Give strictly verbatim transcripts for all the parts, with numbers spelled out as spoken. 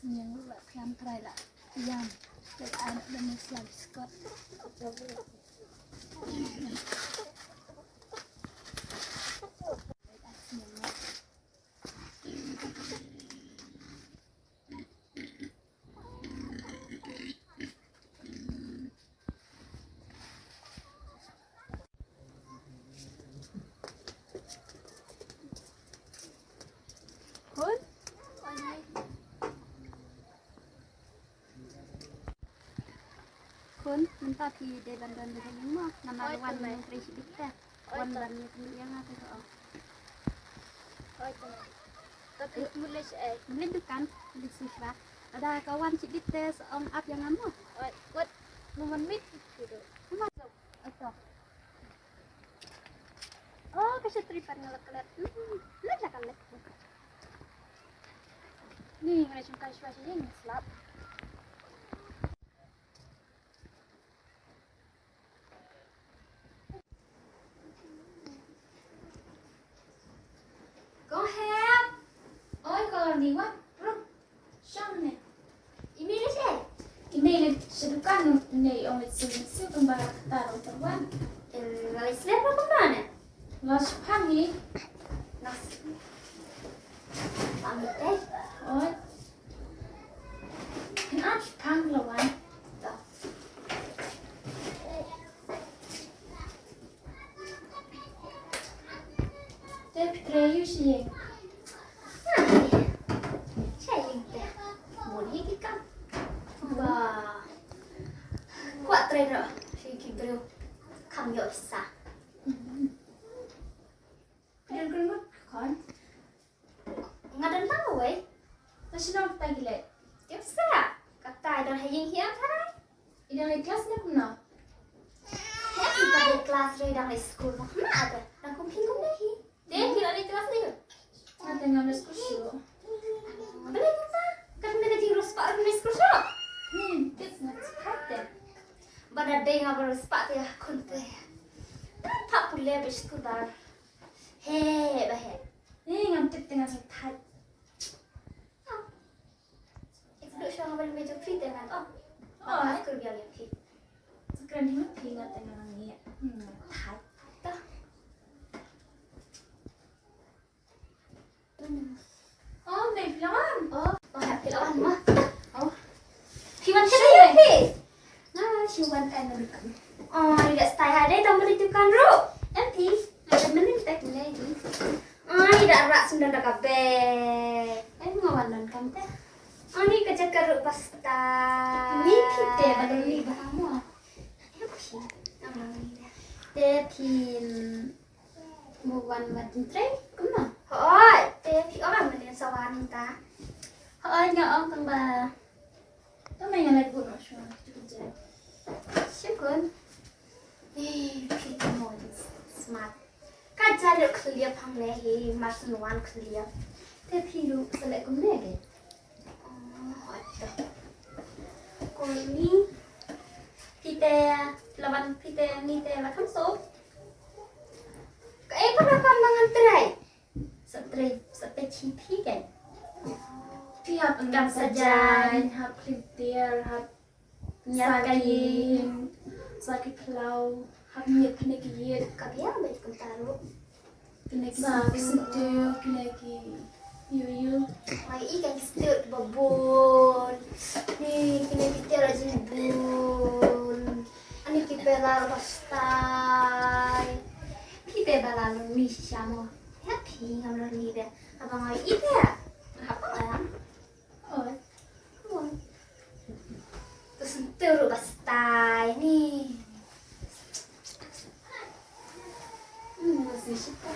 Yang la kham trai la. Yang la an da ni siam skot. Khun? Khun, mynta phi dei ban don bad ïing mo? Namar wan mynta phi shibit te. Wan ban ïa phi ïa nga te ko. Oi, to. To phi mut leit shaei? Mut leit dukan, leit shisha. Lada ka wan shibit te sa ong ap ïa nga mo. Oi, wat. Mo wan mit phi do. Mo. Oi, to. Oh, ka shatri pat nga la klet. Hmm, leit la ka leit. Ni nga shim kai shwa shi ïing slap. Go ahead. Oi, ko ni wa. Rum. Shong ne. I mei leit shaei? I mei leit sha dukan ne, i ong leit siew siew kumba kata ruh ka wan. Em, la leit slem ruh kumno ne? La shipang i. La shipang i te. Oi. Kan ap shipang la wan. To. Te phi trei ïa u sha ïing? Ah, sha ïing te. Bun hi ki kam. Ba. Kwah trei noh sha ki briew. Kam ïoh pisa. Phi don kren ngut khun? Nga don tang kawei. Te shano kata ki leit? Tiep sa. Kata i don ha ïing hi am tharai. I dang leit klas ne kumno? He, i dang leit klas re, i dang leit skul. Kumno ata? Dang kum phi kumne hi. Te hi la leit klas ne? Nga te ngam leit skul shuh. Balei kumta? Katne ka jingriewspah ruh leit skul shuh. Ni, tip nga tip te. Ba da dei nga ba riewspah te ha khun te. Phah pule ba skul ba. He, ba he. Ni ngam tip te nga sa thait. Duk shuwa nga ban mih jong phi te ngan ong. Oi. Ba ka skur biang ïa phi. Sa kren hi ma phi nga te ngan ngi. Hmm, thait. Ta. Oh, Mei phi la wan. Oh, oh, phi la wan ma. Oh. Phi wan sha ïing phi. Nga shu wan ai na dukan. Oh, i da stai ha dei tang beli dukan ruh. Em phi, nga da mynnin tek ne di. Oh, i da rak sendal da ka beg. Em nga wan donkam te. Oh, ni ka jaka ruh ba stai. Ni phi te ba don ni ba mo. Em phi. Am ni da. Te phi mo wan wan trei kumno? Hooid, te phi ong am ni sa wan ta. Hooid, nga ong tang ba. Tang ba nga leit bud noh shuwa. Shu khun. Eh, phi te mo smart. Ka jia ruh khlieh hangne hi, mar shu wan khlieh. Te phi ruh sa leh kumne ke? Oh, hooid. Kuni phi te la wan phi te ni te la kham suk. Kaei pat ba kam ngan trei? Sa trei, sa trei chi phi kan. Phi hap kam sa jai, hap khlieh tiar, hap ñiad ka ïing, sa ki khlaw, hap ñiad kine ki ïit. Ka biang bad kumta ruh. Kine ki sa ki sindur, kine ki ïu ïu. Ai, i ka ki sindur ba bun. Ni kine ki tiar jingbun. Ani ki bela ba stai. Ki te bela lu ni shisha mo. Ya phi ngam lu ni be. Abang ai i te. Hap ai am. Oi. Oi. Tu sentuh ruh ba stai ni. Hmm, masih suka.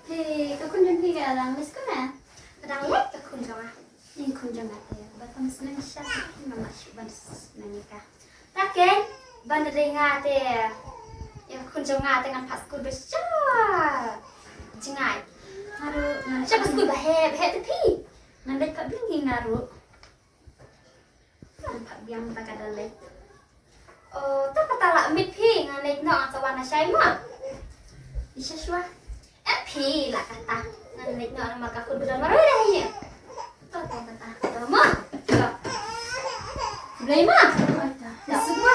Hei, ka khun jong phi ka dang leh skul ne? Ka dang leh ka khun jong nga. Ni khun jong nga te. Ba kam sneng sha. Nga ma shu ban sneng ka. Ta ken, ban da dei nga te, ïa ka khun jong nga te ngan phah skul ba sha jngai. Nga ruh ngan sha ka skul ba heh, ba heh te phi. Ngan dei phah biang hi nga ruh. Ngan phah biang ta ka da leit. Oh, ta kata la mit phi, ngan leit noh, ngan sa wan na shai mo. Isha shwa. Em phi la kata. Ngan leit noh namar ka khun ka don marwei da hi. Blei ma. Suk ma.